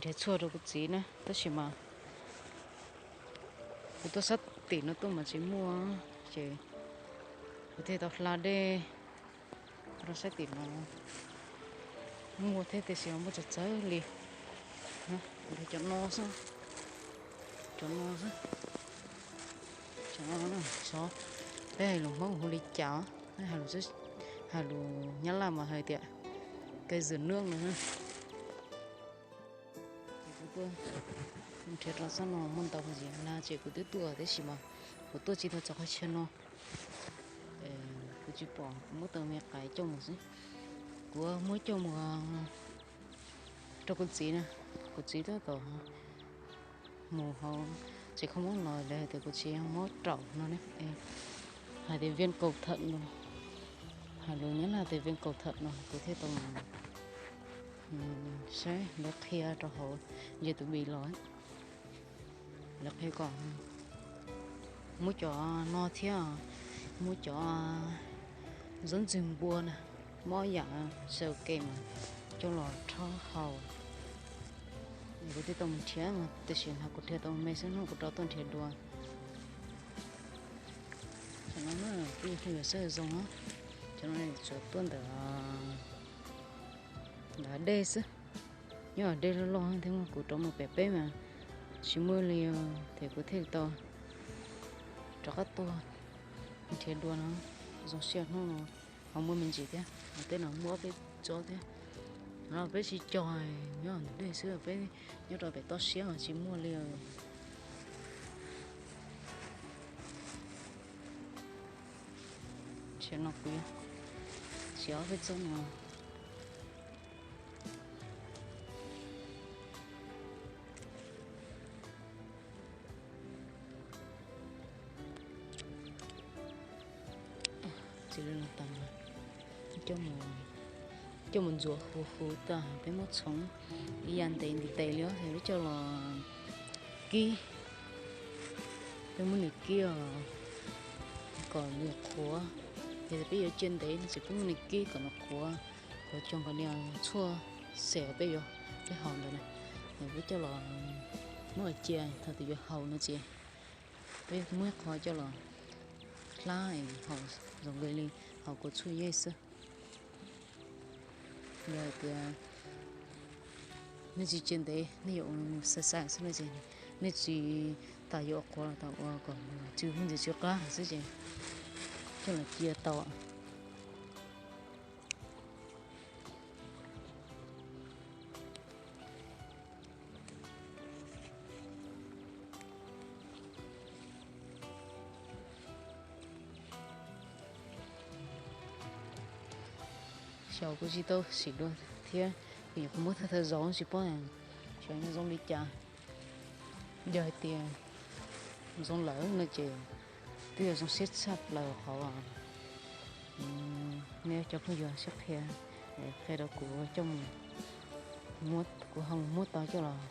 Nrhiav tshuaj rau kuv txiv na, tab sis mas kuv tuaj sab tim no tuaj mas tsis muaj, ces kuv thiaj tau hla dej rau sab tim no. Muaj thiab tiam sis mas muaj txawv txawv li. Cov no xwb, cov no xwb. Xyov peb hais lus Hmoob hu li cas, hais lus Nyab Laj mas hais tias cây dừa nước no. Ces kuv tuaj nrhiav rau sab no muaj ntau hais tias na, ces kuv twb tuaj tab sis mas kuv tuaj tsis tau txog qhov chaw no. Kuv tsis pom, kuv muab tau me qais coj mus xwb. Kuv muab coj mus rau kuv txiv na, kuv txiv tab tom mus hauv tsev kho mob los lawv hais tias kuv txiv mob raum no ne, hais tias viêm cầu thận no, hais lus Nyab Laj tias viêm cầu thận no, kuv thiaj tau saib lawv qhia rau hauv YouTube los. Lawv qhia kom muab cov no thiab, muab cov zaub ntxwg npua na, mob yam sau ke mas coj los rhaub haus. Kuv twb tau mus nrhiav mas tiam sis mas kuv nrhiav tau me xwb, hnub kuv rov tuaj nrhiav dua. Cov no peb yog phooj ywg saib zoo, cov no tsuas tuaj ntawm ntawm dej xwb. Nyob dej loj loj thiab, kuv rov mus pem peb mas tsis muaj li, ces kuv thiaj li tau rov qab tuaj nrhiav dua no. Zoo siab hnub no ho muaj me ntsis thiab, tej no muaj ob peb tsob thiab. No peb tsis cog, nyob ntawm dej xwb, peb nyob rau pem toj siab mas tsis muaj li. Tsis no kuv siav ob peb tsob no. Tsis li no tas, coj mus ntxuav huv huv tas peb muab txhoov ib yam ntev ntev li os, peb coj los kib. Peb muab nws kib kom nws qhuav, ces peb yuav cia ntev no ces peb muab nws kib kom nws qhuav, qhuav cog kom nws tshuaj xes peb yuav, peb haus ntawd na. Peb coj los muab cia thaum twg yuav haus no ces peb muab qhov coj los hlab haus zoo li haus kua tshuaj yeej xwb. Yog hais tias nej tsis cia ntev, nej yuav ua xav xav xwb no ces nej tsis tas yuav ua qhuav los tau, ua kom tsw ntsis tsw qab xwb ces coj los cia tau. Xyov kuv tsis tau sim dua thiab, kuv nyuam qhuav muab thawj thawj zaug tsis paub xyov nws zoo li cas. Yog hais tias zoo lawm no ces twb yog zoo siab tshaj plaws qhov nej cov phooj ywg siab qhia, qhia rau kuv coj mus, kuv ho mus muab tau coj los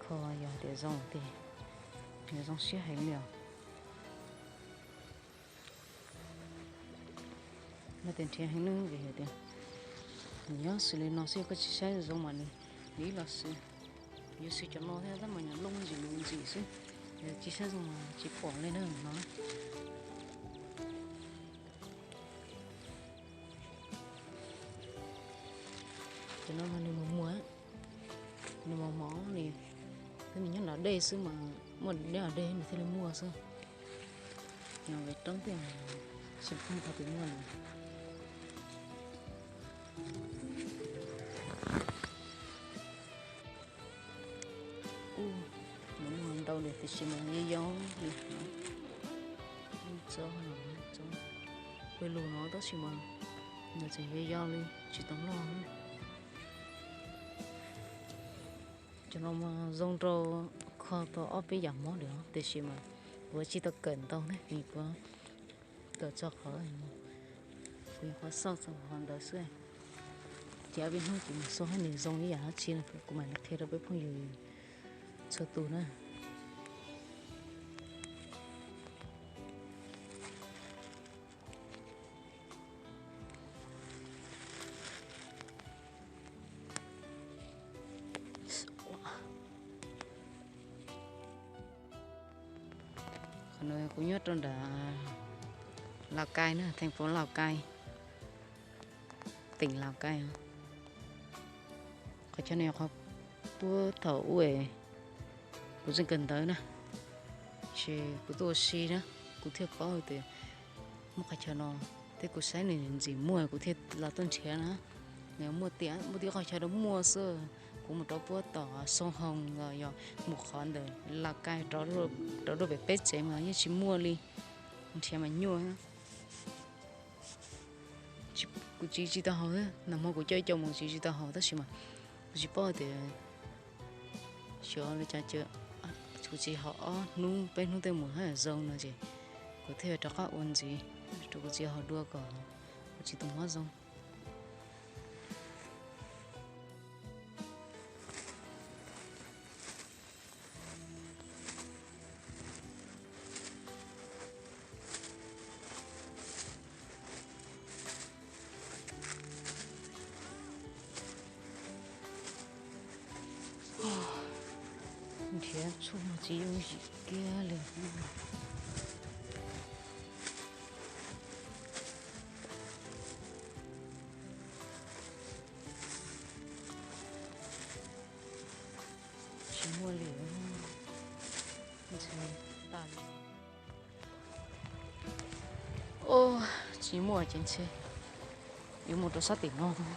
kho, yog hais tias zoo ces nws zoo siab heev li os. Mas tias nrhiav heev neeg vim hais tias nws nyob xws li no xwb, koj tsis saib zoo mas nws ib los xwb. Yuav xwm cov no thiab tab mas nyob loj ntsis lus ntxim xwb, tsis saib zoo mas tsis pom li na no. Cov no mas nws mos muag, nws mos mos li, thiab nws nyob nram dej xwb mas muaj dej, dej nws thiaj li muaj xwb. Nyob ve roob tej tsis pheej tau tus muaj li. Ub, nws muaj ntau li tiam sis mas yog yog li no, ib tsob no, ib tsob pawg lug no tab sis mas nws tseem yog yog li tsis tau loj. Cov no mas zoo rau kho tau ob peb yam mob lawm tiam sis mas kuv tsis tau kawm ntau ne, vim kuv kawm txog qhov, kuv nyuam qhuav xauj txog qhov ntawd xwb. Ces ob peb hnub kuv mus xauj hais nws zoo ib yam dab tsi no kuv mam li qhia rau peb phooj ywg txhua tus na. Kuv nyob rau nram Lào Cai na, thành phố Lào Cai, tỉnh Lào Cai. Qhov chaw no yog qhov puag thaum ub kuv tseem kawm ntawv na, ces kuv tuaj ua si na, kuv thiaj paub tias muaj qhov chaw no, thiab kuv saib nws ntxim muaj kuv thiaj los tuaj nrhiav na. Nws muaj tias muaj tib qhov chaw rau muaj xwb, kuv mus rau puag tom Sông Hồng los yog mus qhov ntawm Lào Cai rau rau pem peb tsev mas yeej tsis muaj li, nrhiav mas nyuaj. Kuv tsiv tsis tau haus, nag hmo kuv coj ib co mus tsiv tsis tau haus tab sis mas kuv tsis paub tias xyov li cas, kuv tsiv haus ob hnub peb hnub tej mus haj yam zoo no ces kuv thiaj rov qab ua ntxiv, rau kuv tsiv haus dua kom kuv tsis tus mob zoo. Nrhiav tshuaj mas tsis yooj yim kiag li. Tsis muaj li, ntxhw tas li. Tsis muaj ces ntshe yuav mus rau sab tim no, tab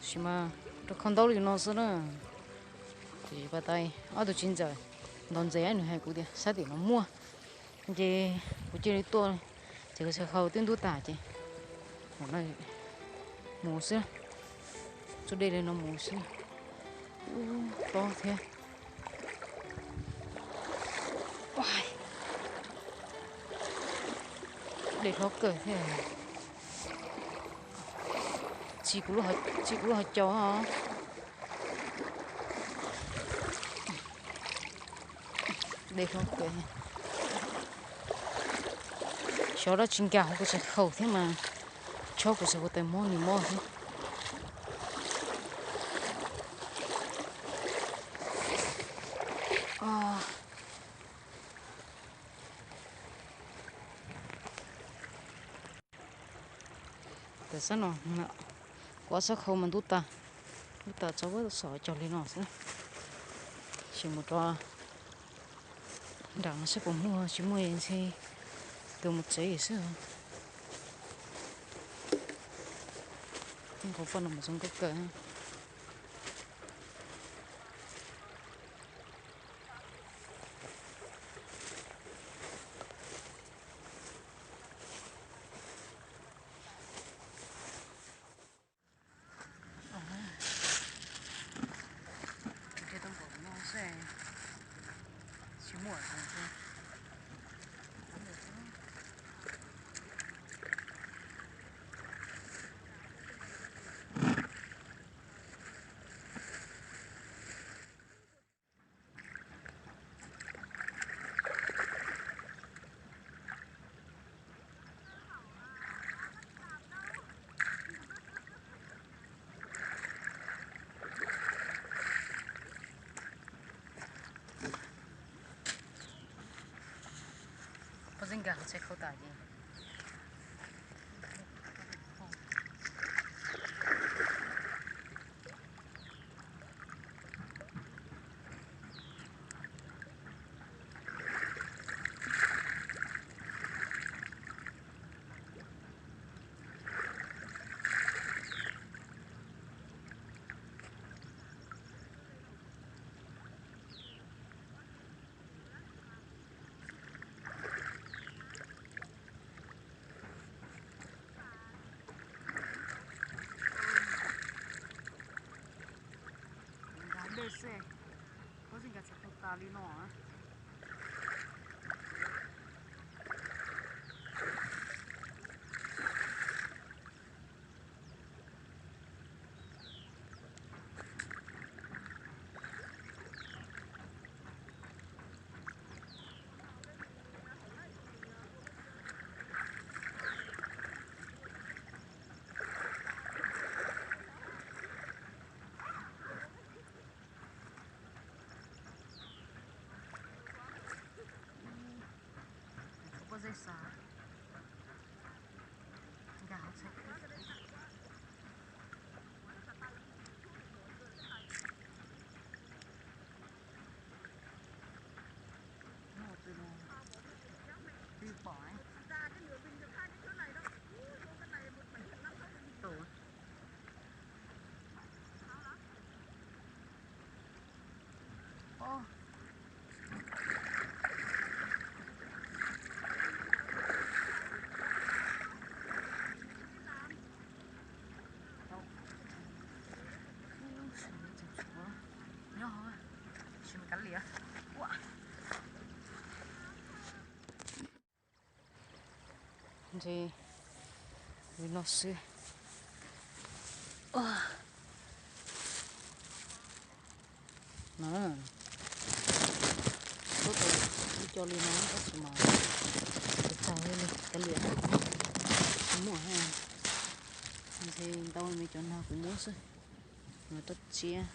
sis mas rau khau ntaub li no xwb na. Ces pas tais ob tug txiv ntxawm ntaus ntses nws hais kuv tias sab tim no muaj, ces kuv cia li tuaj, ces kuv txhais khau twb ntub tas ces mus xwb, tsuas dej li no mus xwb. Ub, tob thiab. Dej hlob kawg thiab. Tsis kuv lub hauv caug os. Dej hlob kawg. Xyov dab tsi nkag hauv kuv txhais khau thiab mas chob kuv txhais khau tais mob nws mob thiab. Tam xab no, kuv ob txhais khau mas ntub tas, ntub tas txog xom cog li no xwb. Sim mus rau nram no saib puas muaj, tsis muaj ntshe tus mus tsev xwb. Tej nqaus poj no mas zoo nkauj kawg. Poj xeeb nkag hauv txhais khau tas ces Nkag dej xwb, poj xeeb nkag txhais khau tas li no. Ntses li no xwb. No, tab tom ib co li no tab sis mas tsis tag li, kav liam, tsis muaj. Ntses ntau me cov no kuv muab xwb, no rab txiab.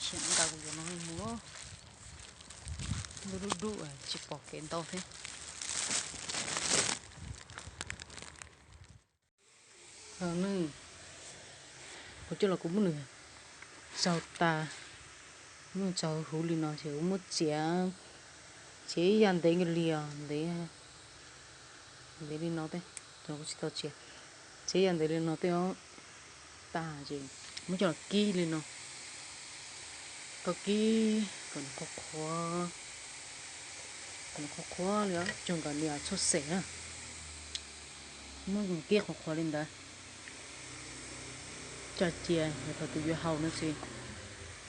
Khiav nkaus kuv cov no mus, dub dub dub tsis pom kev ntau thiab. Kuv coj los kuv muab nws tsaug tas, muab nws tsaug huv li no ces kuv muab txiav, txiav ib yam ntev li os, ntev, ntev li no tej, kuv tsis tau txiav, txiav ib yam ntev li no tej os, tas ces muab coj los kib li no, koj kib kom nws qhuav qhuav, kom nws qhuav qhuav li os, tsuas kom nws txhob xem na. Muab kib qhuav qhuav li ntawd, tso cia, thaum twg yuav haus no ces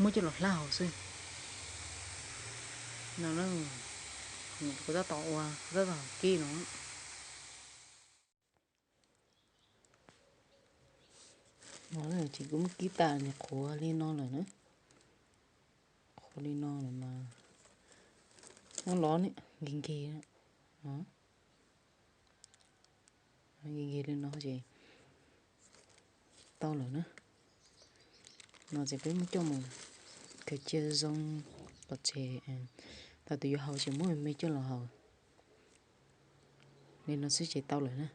muab coj los hlab haus xwb. No, kuv tab tom ua, kuv tab tom kib no. Ces kuv muab kib tas nws qhuav li no lawm na. Qhuav li no lawm mas, muab lov ne, nkig nkig, nkig nkig li no ces tau lawm na. No ces peb muab coj mus khaws cia zoo, pov tseg, thaum twg yuav haus ces muab me coj los haus. Li no xwb ces tau lawm na.